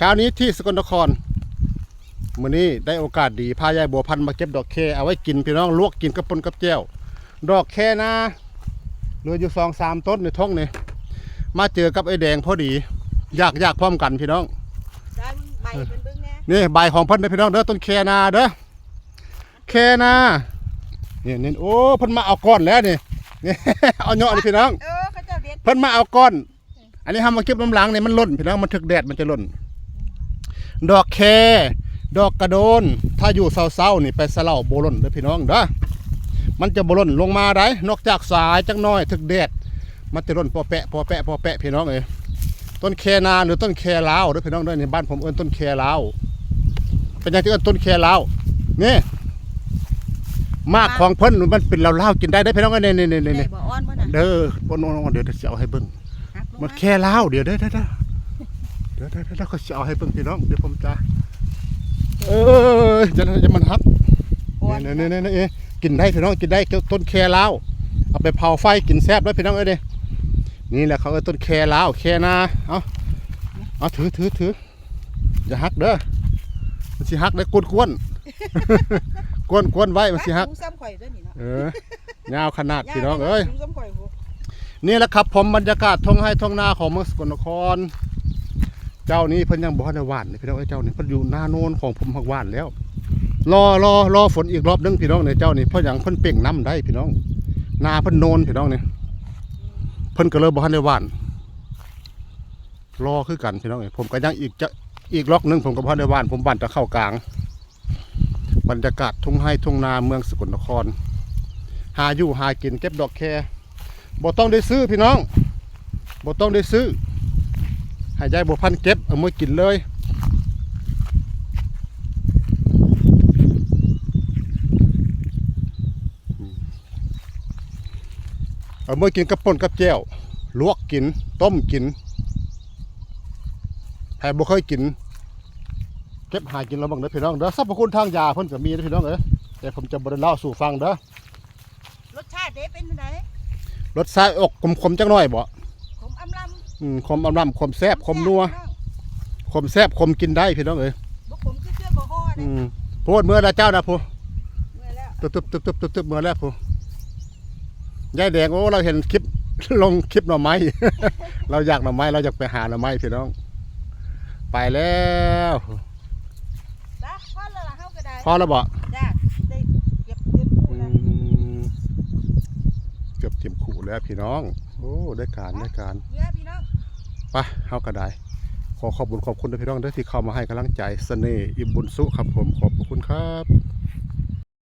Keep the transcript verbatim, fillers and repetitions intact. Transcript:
เช้านี้ที่สกลนคร มื้อนี้ได้โอกาสดี พายายบัวพันธุ์มาเก็บดอกแค เอาไว้กินพี่น้อง ลวกกินกับป่นกับแจ่ว ดอกแคนา เหลืออยู่สองสามต้นในท่งนี่ มาเจอกับไอ้แดงพอดี อยาก อยากพร้อมกันพี่น้อง ได้มึงใบเป็นเบิ่งแน่ นี่ใบของเพิ่นเด้อพี่น้องเด้อ ต้นแคนาเด้อ แคนา นี่ นี่ โอ้ เพิ่นมาเอาก้อนแล้วนี่ นี่ เอาเนาะนี่พี่น้อง เออ เขาเจ้าเด็ด เพิ่นมาเอาก้อน อันนี้เฮามาเก็บน้ำหลังนี่มันหล่นพี่น้อง มันถึกแดดมันจะหล่น ดอกแค ดอกกระโดน ถ้าอยู่เซาๆนี่ไปสะเลาบ่หล่นเด้อพี่น้องเด้อ มันจะบ่หล่นลงมาได้ นอกจากสายจักหน่อยถึกแดด มันจะหล่นปอแปะ ปอแปะ ปอแปะพี่น้องเอ้ย ต้นแคนาหรือต้นแคลาวเด้อพี่น้องเด้อ นี่บ้านผมเอิ้นต้นแคลาว เป็นหยังที่เอิ้นต้นแคลาว นี่ หมากของเพิ่นมันเป็นลาวๆกินได้เด้อพี่น้องเอ้ย นี่ นี่ นี่ ได้ นี่ บ่อ่อนบ่น่ะ เด้อ บ่อ่อนๆ เดี๋ยวจะเอาให้เบิ่ง หักลงมา มันแคลาว เดี๋ยว เดี๋ยว เดี๋ยว เดี๋ยว เดี๋ยว เดี๋ยว เดี๋ยว เขาจะเอาให้เบิ่งพี่น้อง เดี๋ยวผมจะ เออ จะ จะมันหัก อ่อน นี่ นี่ นี่ นี่ เอ้ย กินได้พี่น้อง กินได้ ต้นแคลาว เอาไปเผาไฟกินแซ่บเลยพี่น้องเอ้ย นี่ นี่แหละเขาเอิ้นต้นแคลาว แคนา เอา เอา ถือ ถือ ถือ อย่าหักเด้อ มันสิหักได้ กวนๆ กวนๆไว้ มันสิหัก หมูซ้ำข่อยตัวนี้เนาะ เออ ยาวขนาดพี่น้องเอ้ย หมูซ้ำข่อยพุ้น นี่แหละครับผม บรรยากาศท่งไฮ่ท่งนาของเมืองสกลนคร เจ้านี้เพิ่นยังบ่ทันได้หว่านเลยพี่น้องเอ้ย เจ้านี้เพิ่นอยู่หน้าโนนของผมหักหว่านแล้ว รอ รอ รอฝนอีกรอบหนึ่งพี่น้องเนี่ย เจ้านี้ เพราะหยัง เพิ่นเป่งน้ำได้พี่น้อง นาเพิ่นโนนพี่น้องเนี่ย เพิ่นก็เลยบ่ทันได้หว่าน รอคือกันพี่น้องเอ้ย ผมก็ยังอีกจะ อีกล็อกหนึ่งผมก็บ่ทันได้หว่าน ผมหว่านแต่เข้ากลาง บรรยากาศทุ่งไฮ่ทุ่งนาเมืองสกลนคร หาอยู่หากินเก็บดอกแค บ่ต้องได้ซื้อพี่น้อง บ่ต้องได้ซื้อ ให้ยายบัวพันธุ์เก็บเอามากินเลย เอามากินกับป่นกับแจ่ว ลวกกิน ต้มกิน ใครบ่เคยกิน เก็บหากินลองเบิ่งเด้อพี่น้องเด้อ สรรพคุณทางยาเพิ่นก็มีเด้อพี่น้องเอ้ย แต่ผมจะบ่ได้เล่าสู่ฟังเด้อ รสชาติเด้เป็นจั่งใด รสชาติออกขมๆจักหน่อยบ่ ขมอำลำ อืม ขมอำลำ ขมแซ่บ ขมนัว แซ่บพี่น้อง ขมแซ่บ ขมกินได้พี่น้องเอ้ย บ่ขมคือเกลือบ่ฮ้อ อื เด้ ม โพดเมื่อแล้วเจ้านะผู้ เมื่อแล้ว ตึบๆๆๆๆเมื่อแล้วผู้ ยายแดง โอ้ เราเห็นคลิป ลงคลิปหน่อไม้ เราอยากหน่อไม้ เราอยากไปหาหน่อไม้พี่น้อง ไปแล้ว จ้ะ พอแล้วล่ะ เฮาก็ได้ พอแล้วบ่ จ้ะ ได้เก็บเต็มคู่ อื แล้ว ม เกือบเต็มคู่แล้วพี่น้อง โอ้ ได้การ ได้การ เยอะพี่น้อง ไป เฮาก็ได้ ขอขอบคุณขอบคุณนะพี่น้องเด้อ ที่เข้ามาให้กำลังใจ เสน่ห์ อิ่มบุญสุครับผม ขอบพระคุณครับ